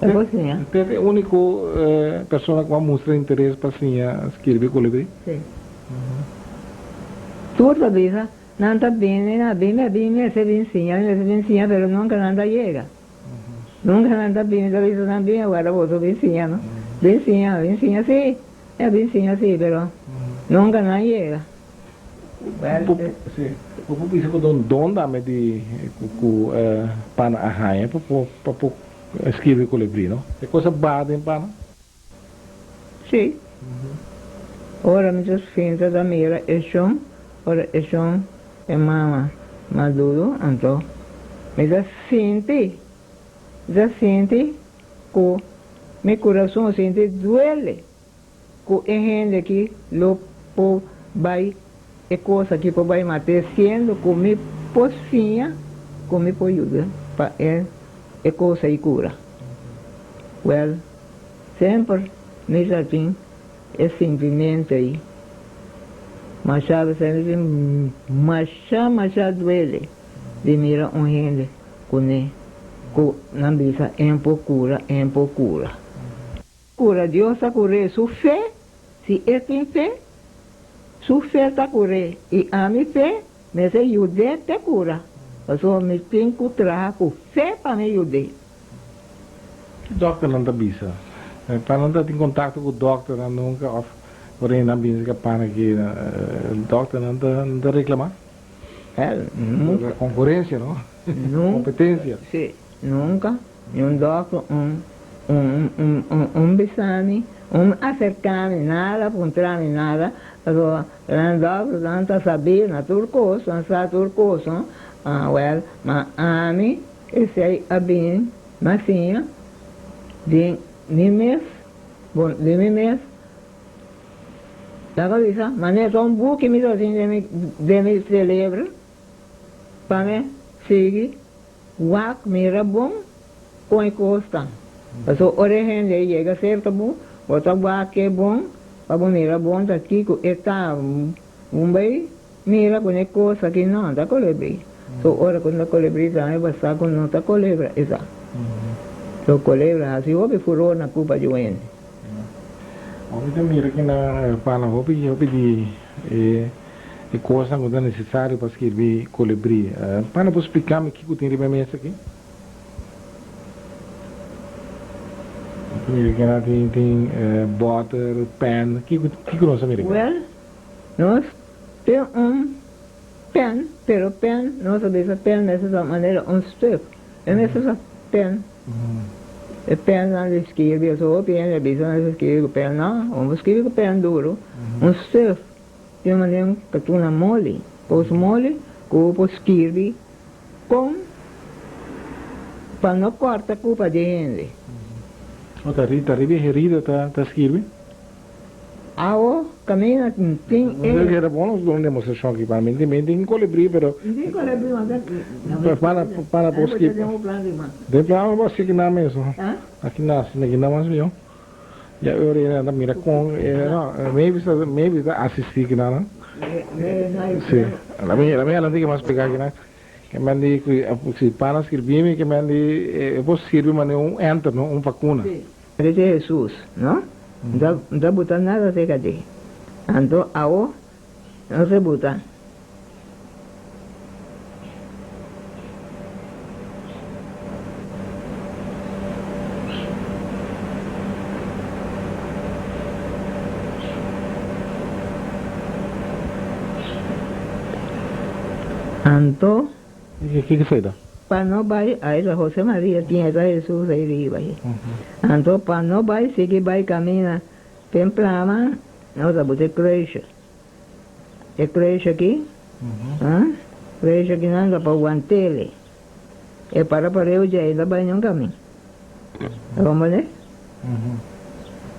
[SPEAKER 2] E por siña.
[SPEAKER 1] Te ta e úniko persona ku a mustra interes pa siña skirbi kolibrí?
[SPEAKER 2] Sí. Tur ta bisa, nan ta bini, nan a bini, a bini, mester bin siña, mester bin siña, pero nunka nan ta yega. Nunka nan ta bini ta bisa nan bin aguarda boso bin siña no. Bin siña, bin siña si, e bin siña si pero nunka nan yega.
[SPEAKER 1] Bo por bisa ku ta un don tambe di ku pana a haña pa por skirbi kolibrí no? E kos a baha den pana?
[SPEAKER 2] Sí. Ora mi ta sinta ta mira e shon, ora e shon e mama maduro, anto mi ta sinti, mi ta sinti ku mi kurason sinti duele ku e hende aki lo por bai e kos aki por bai mat'é siendo ku mi.
[SPEAKER 4] por siña ku mi por yuda pa e e kos ei kura. Wèl, semper mi ta tin e sintimentu ei. Masha bes mi tin masha masha duele di mira un hende kuné ku nan bisa en por kura, en por kura. Kura Dios ta kur'é su fe, si e tin fe, su fe ta kur'é, i ami fe mester yud'é te kura, pasobra mi tin ku traha ku fe pa mi yud'é.
[SPEAKER 1] Ki dòkternan ta bisa? Pa nan ta tin kontakto ku dòkternan nunka òf ora nan bini ka pana ki dòkternan ta ta reklamá?
[SPEAKER 4] Wel, nunka.
[SPEAKER 1] Konkurensia no?
[SPEAKER 4] Nunka.
[SPEAKER 1] Kompetensia.
[SPEAKER 4] Si, nunka. Ni un dòkter un un un un un bisa mi, un aserká mi nada, puntra mi nada, pasobra nan dòkternan ta sabí na tur kos, nan sa tur kos, no? Ah, wèl, ma ami esei a bin na siña den mi mes, bon, di mi mes, ta bisa, manera ta un buki mi ta tin den mi den mi selebro pa mi sigui. Wak mira bon kon e kos ta. Pasobra ora e hende a yega serka bo, bo ta wak e bon pa bo mira bon ta kiko e ta. Bo bai mira ku e kos aki no ta kolebri. So ora ku ta kolebri tambe bo sa ku no ta kolebra esa. So kolebra hasi hopi furor na kupa di un hende.
[SPEAKER 1] Hopi ta mira kina pana hopi hopi di e. E kosnan ku ta nesesario pa skirbi kolibrí. Pana por splika mi kiko tin riba e mesa aki? Mira kina tin tin bòter, pèn, kiko kiko nos a mira aki?
[SPEAKER 4] Wèl, nos tin un pèn, pero pèn nos a bisa pèn mester ta manera un stùk. E mester ta pèn. E pènnan di skirbi, eso hopi hende a bisa mester skirbi ku pèn. No, bo no skirbi ku pèn duru. Un stùk. Tin manera un katuna moli, kos moli ku bo por skirbi kon pa no kòrta kupa di hende.
[SPEAKER 1] O ta ta riba e herida ta ta skirbi?
[SPEAKER 4] Awo kaminda tin e.
[SPEAKER 1] Nos keda bon nos duna un demostrashon aki pa mi. Mi tin kolibrí pero.
[SPEAKER 4] Mi tin kolibrí ma ta.
[SPEAKER 1] Pana pana por skirbi. Den plan bo skirbi nan mes. Aki nan aki nan mas mihó. Ya e ora nan ta mira con no maybe sa maybe ta asisti kinan no si la mi la mi adelante ke mas splika kinan ke men di ku si pana skirbi mi ke men di e por sirbi manera un enter no un vakuna.
[SPEAKER 4] Dice Jesus, no no ta buta nada acerca dje. Anto awo no se buta. Anto.
[SPEAKER 1] Kiko esei ta?
[SPEAKER 4] Pa no bai, ai ta Jose Maria tin eta Jesus ei riba ei. Anto pa no bai sigui bai camina den plama, nos a buta e kruisje. E kruis aki, kruis aki nan ta pa wantele. E para pareu dje ei ta bai niun kamin. Ta komprende?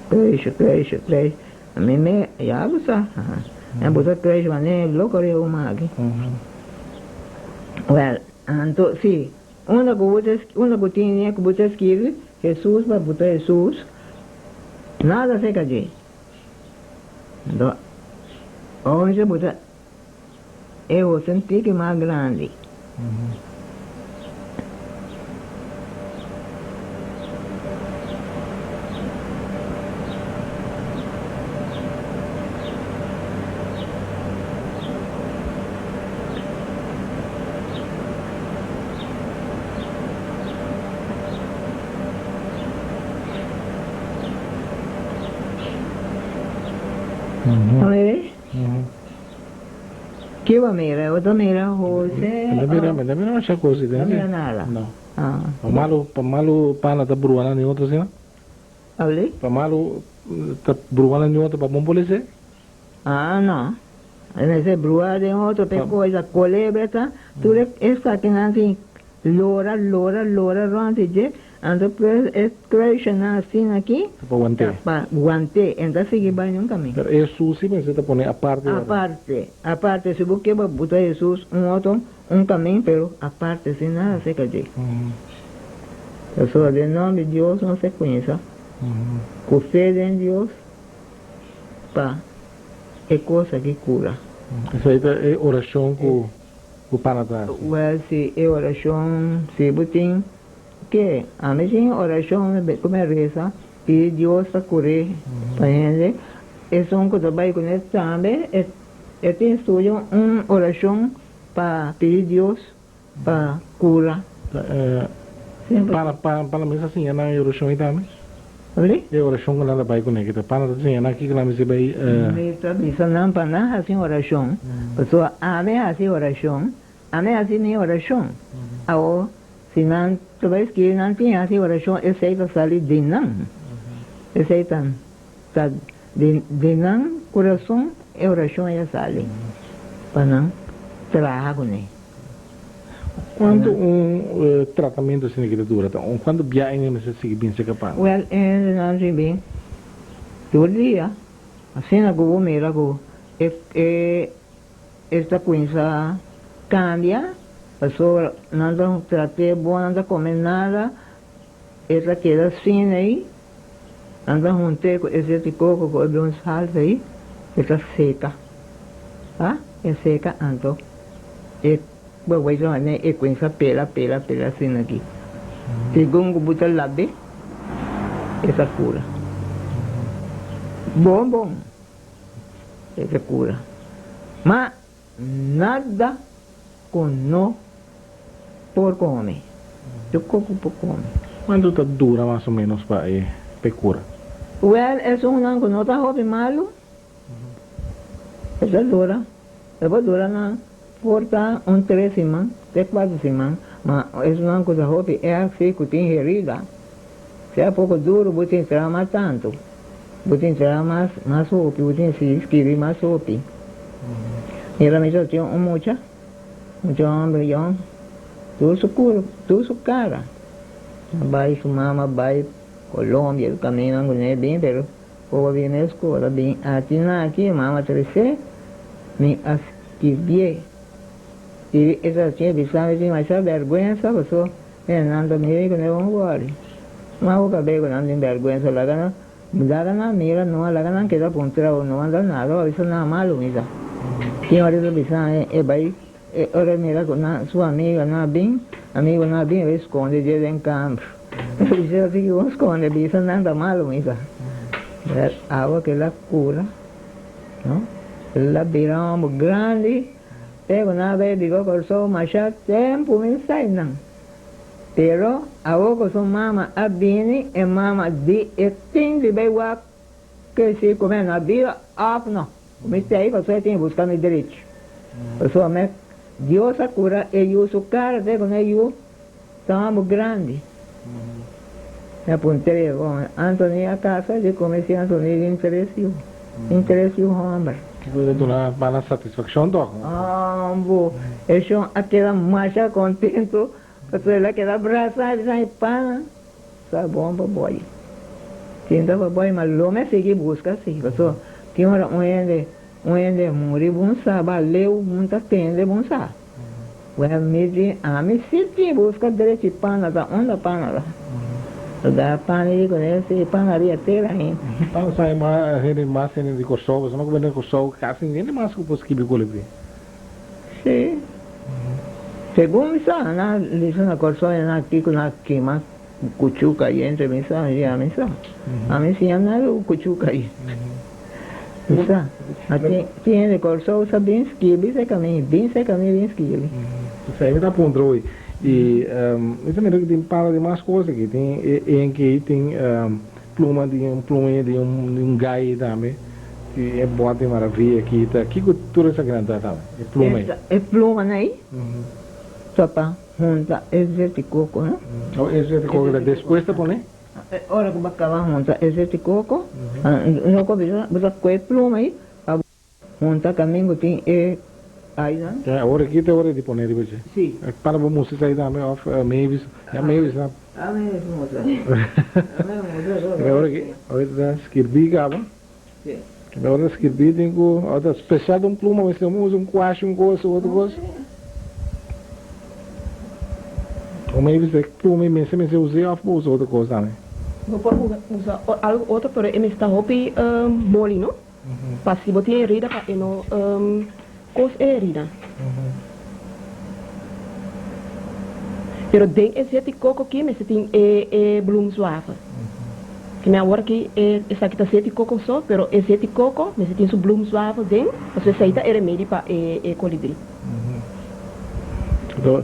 [SPEAKER 4] Kruis, kruis, kruis. Mi me, ya bo sa. Mi a buta kruis manera loko riba un aki. Wèl, anto si, unda ku bo ta, unda ku tin ku bo ta skirbi, Hesus pa buta Hesus, nada seka dje. Anto, ounke bo ta e hosen tiki mas grandi. Ki bo mira? Bo ta mira Jose?
[SPEAKER 1] Mi ta mira, mi ta mira masha cos
[SPEAKER 4] No mira nada?
[SPEAKER 1] No. Pa malu, pa malu pana ta brua nan di otro asina?
[SPEAKER 4] Abli?
[SPEAKER 1] Pa malu ta brua nan di otro pa bon polise?
[SPEAKER 4] Ah, no. E mester brua den otro p'e cosa. Colebra ta, tur esakinan tin lora, lora, lora rond di dje.
[SPEAKER 2] Anto pues e kruishanan asina aki
[SPEAKER 1] Ta pa want'é.
[SPEAKER 2] ta pa want'é, e no ta sigui bai niun kamin.
[SPEAKER 1] Pero e Hesus si mester ta pone aparte ora.
[SPEAKER 2] Aparte, aparte, si bo ke bo buta Hesus un otro un kamin, pero aparte sin nada serka dje. Pasobra den nòmber di Dios nos ta kuminsá ku fe den Dios pa e kos aki kura.
[SPEAKER 1] Esei ta e orashon ku bo pana ta hasi?
[SPEAKER 2] Wèl, si e orashon, si bo tin ke, ami tin orashon ku mi a resa, pidi Dios pa kur'é pa hende, esun ku ta bai kuné tambe e tin studia un orashon pa pidi Dios pa kura.
[SPEAKER 1] Pana pana mes a siña nan e orashon ei tambe?
[SPEAKER 2] Tabli?
[SPEAKER 1] E orashon ku nan ta bai kuné kita pana ta siña nan kiko nan mester bai.
[SPEAKER 2] Mi ta bisa nan pa nan hasi orashon, pasobra ami hasi orashon, ami hasi mi orashon. Awor si nan ta bai skirbi nan tin hasi orashon esei ta sali di nan, esei ta ta di nan kurason e orashon ei a sali pa nan traha kuné.
[SPEAKER 1] Kuantu un tratamentu asina ki ta dura? Ta un kuantu bia e mester sigui bin serka pa?
[SPEAKER 2] Wèl, e hendenan si bin tur dia. Asina ku bo mira ku e e e ta kuminsá kambia, pasobra nan ta trat'é bon, nan ta kome nada, e ta keda asina ei, nan ta hunt'é ku e zeti koko ku e blon salsa ei, e ta seka. A e seka anto e bo ta haña e kuinsa pela pela pela asina aki. Segun ku bo ta lab'é e ta kura. Bon bon e ta kura. Ma nada ku no por kome. Tur kos ku por kome.
[SPEAKER 1] Kuantu ta dura mas o menos pa e kura?
[SPEAKER 2] Wèl esunnan ku no ta hopi malu. E ta dura, e por dura nan por ta un tres siman, te cuatro siman, ma esnan cu ta hopi erg si cu tin herida, sea poco duro bo tin traha mas tanto, bo tin traha mas mas hopi, bo tin si scribi mas hopi. Mira mi ta tin un mucha, mucha homber yong, tur su cur, tur su cara, a bay su mama bay Colombia, caminda cu ne bin pero. Ora di na e scola bin aki na aki, mama trece mi a skirbié. I e ta siña bisa mi tin masha berguensa paso nan ta mira cu nan bon wòri. Ma bo kab'é cu nan tin berguensa laga nan laga nan mira no laga nan keda puntra bo no anda nada bo a bisa nada malu mi ta. Tin ora ta bisa mi e bai E ora e mira cu nan su amigonan a bin, amigonan a bin, e bay sconde dje den kamber. E bisa así ki bon sconde, bisa nan ta malo misa. Wel, awa cu el a cura, no? El a bira un homber grandi, te cu nan a bay biba Corsou masha tempo mi sai nan. Pero awo cu su mama a bini, e mama di e tin di bay wak ke si cu mi no a biba of no. Mi ta ei pasobra e tin busca mi derecho. Pasobra mi Dios a cura e yu su cara te con e yu ta homber grandi. Mi a puntr'e, bon, Anthony a casa? Di come si Anthony tin tres yu, tin tres yu homber.
[SPEAKER 1] Kico ta duna bana satisfaccion toch?
[SPEAKER 2] Hombo, e shon a keda masha contento pasobra el a keda brasa e bisa mi pana. Sa bon pa boy. Sinta pa boy ma lo me sigui busca si paso tin ora un hende un hende muri bon sa ba leu bon ta tende bon sa well mi di ami si tin busca drechi pana ta unda pana ta ta da pana di cune si pana ria tera ainda.
[SPEAKER 1] Pana sa e mas hende mas hende di Corsou pasobra ku bini Corsou casi hende mas ku por skibi kolibri.
[SPEAKER 2] Sí. Segun mi sa, nan bisa na Kòrsou e nan kiko nan kima kuchu kayente, mi sa, ya mi sa. Ami siña nada ku kuchu kayente. Mi sa. Ma tin tin hende Kòrsou sa bin skibi serka mi, bin serka mi bin skibi.
[SPEAKER 1] Esei mi ta puntra hoy. I mi ta mira ku tin para di mas kos aki. Tin e enki, tin Pluma di un pluma di un gai tambe i e bòt di maravia ki ta kiko tur esakinan ta tambe e pluma ei.
[SPEAKER 2] E plumanan ei ta pa hunta e zet di koko no.
[SPEAKER 1] Oh e zet di koko ta despues ta pone?
[SPEAKER 2] Ora ku bo kaba hunta e zet di koko no ku bo ta kohe e pluma ei pa Hunta kamin ku tin e ainan.
[SPEAKER 1] Awor aki ta ora di pone riba dje.
[SPEAKER 2] Si.
[SPEAKER 1] Para bo mustra esaki tambe of Mavis. Ya Mavis na. Ora ki ora ta skirbi kaba. Ora ta skirbi tin ku ora ta spesial un pluma mester usa un kuashi un kos otro kos. O maybe si e pluma i mester mester us'é òf bo usa otro kos tambe.
[SPEAKER 5] Bo por usa algu otro pero e mester ta hopi moli no. Pa si bo tin herida pa e no kos e herida. Pero den e zeti koko ki mester tin e e bloemzwavel. Ki mi awor aki e esaki ta zeti koko so pero e zeti koko mester tin su bloemzwavel den pasobra esei ta e remedi pa e e kolibri.
[SPEAKER 1] Ta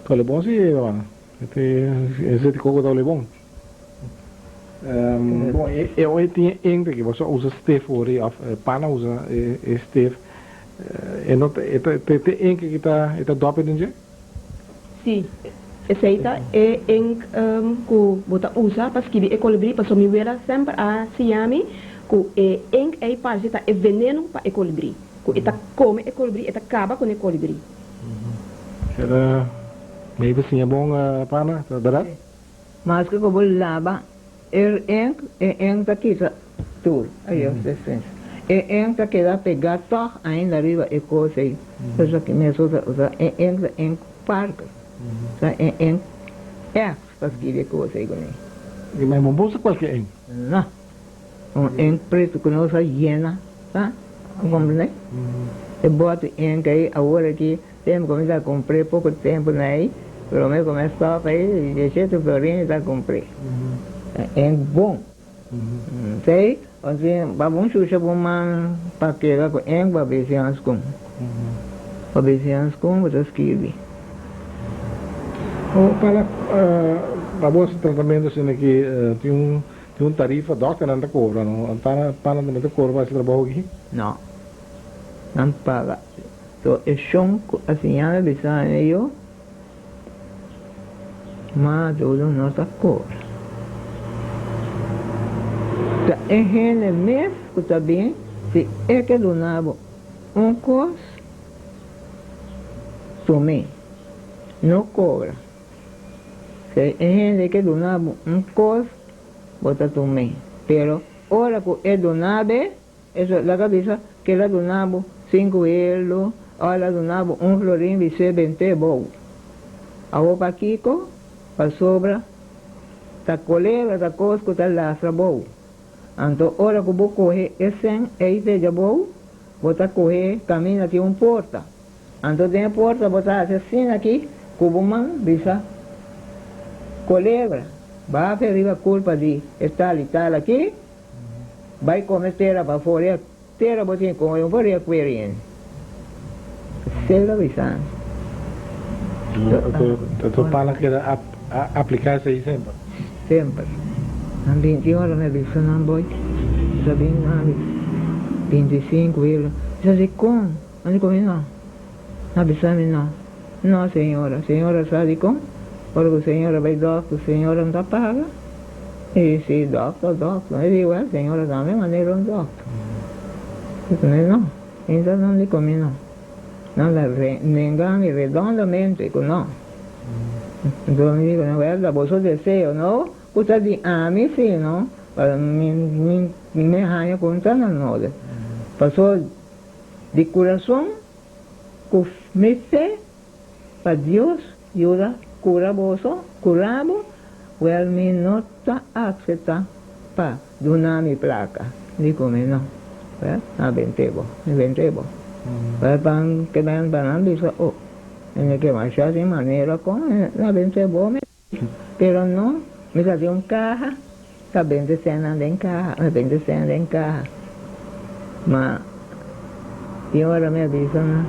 [SPEAKER 1] ta bon si hermana. E zeti koko ta bon. Bon, e oi tin e ink aki, boso a usa stef ori of pan a usa e stef, e no ta, e ta, te ink aki ta, e ta dòp den dje?
[SPEAKER 5] Sí, esei ta e ink ku bo ta usa pa skibi e kolibrí, pasobra mi wela semper a siña mi ku e ink ei parse ta e veneno pa e kolibrí, ku e ta kome e kolibrí, e ta kaba ku e kolibrí.
[SPEAKER 1] Era maybe siña bon, pana, ta bèrdat?
[SPEAKER 4] Maske ku bo laba e ink, e ink ta kita tur. Ayos despensa. E ink ta keda pegá tòg ainda riba e kos ei. Esaki mes usa usa e ink ta ink Parker. Ta e ink ègt pa skibi e kos ei kuné.
[SPEAKER 1] I ma bo usa kualke ink?
[SPEAKER 4] No. Un ink pretu ku nos a yena, sa? Bo komprendé? E bòt ink ei awor aki. Tempu ku mi ta kumpr'é poko tempu na ei, promé ku mi a stòp ei, dieshetu florin mi ta kumpr'é. E bon. Sei, anto pa bo shusha bo man pa keda ku enk pa bisi hanskun. Pa bisi hanskun bo ta skirbi.
[SPEAKER 1] Oh, para pa bo hasi tratamentu asina ki tin un tin un tarifa dòkternan ta kobra no? Pana pana tambe ta kobra pa hasi trabou aki?
[SPEAKER 4] No. Nan paga. So e shon ku a siña mi bisa mi yo, ma dodo no ta kobra. Ta e hende mes ku ta bin si e ke duna bo un kos, tum'é, no kobra. Si e hende ke duna bo un kos, bo ta tum'é, pero ora ku e duna be, Eso laga bisa ke el a duna bo sinku elo o el a duna bo un florin bis'é bent'é bou. Awor pakiko? Pasobra ta kolebra ta kos ku ta lastra bou. Anto ora ku bo kohe e sèn ei feja bou, bo ta kohe kaminda tin un porta. Anto den e porta bo ta hasi asina aki ku bo man bisa kolebra, bafe riba kulpa di e tal i tal aki. Bai come tera pa foria tera bo tin come un foria querien sela bisa.
[SPEAKER 1] Ta pana keda aplica esey semper.
[SPEAKER 4] Semper. Nan binti ora mi a bisa nan boy mi sa bin nan 25 wilo mi sa dicon nan di come no nan bisa mi no no señora señora sa dicon ora cu señora bay dokter señora no ta paga. I si dokter, dokter. Mi di, well, señora tambe manera un dokter. Mi di, no, inta nan di cu mi no. Nan ta nenga mi redondamente cu no. Enton mi di cu nan, well, ta boso deseo, no cu ta di ami si, no, pa mi, mi, mi haña cu un ta na node. Paso di curason cu mi fe Pa Dios yuda cura boso, cura bo, wel mi no ta acepta pa duna mi placa, di cu mi no, wel a bente bo, mi bente bo, wel pan ke ben pa nan bisa oh, mi ke masha sin manera con na bente bo mi, pero no, mi ta tin un caha, ta bente senan den caha, mi bente sen den caha, ma tin ora mi a bisa nan,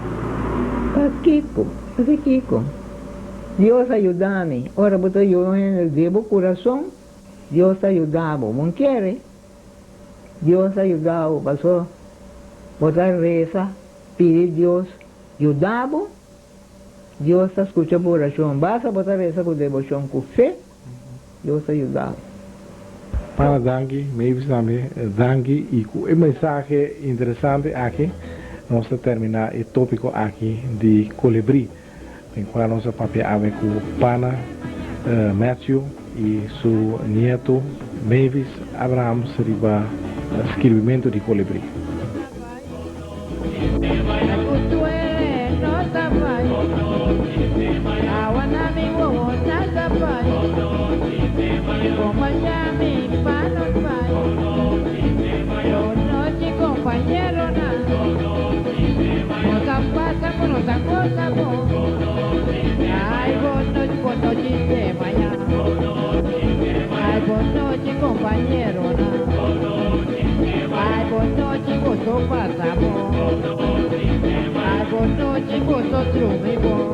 [SPEAKER 4] Pakico? Pakico? Dios a yuda mi. Ora bo ta yuda un hende di bo curason, Dios ta yuda bo. Bo kere? Dios ta yuda bo pasobra bo ta reza pidi Dios yuda bo. Dios ta scucha bo oracion. Basta bo ta reza cu debocion, cu fe. Dios ta yuda bo.
[SPEAKER 1] Pana danki, Mavis tambe danki y cu e mensahe interesante aki nos ta termina e topico aki di colibri den cual nos a papia awe cu Pana Matthew y. y su nieto Mavis Abrahams riba skirbimento di Colibri.
[SPEAKER 6] Ay, bon nochi, boso drumi bon.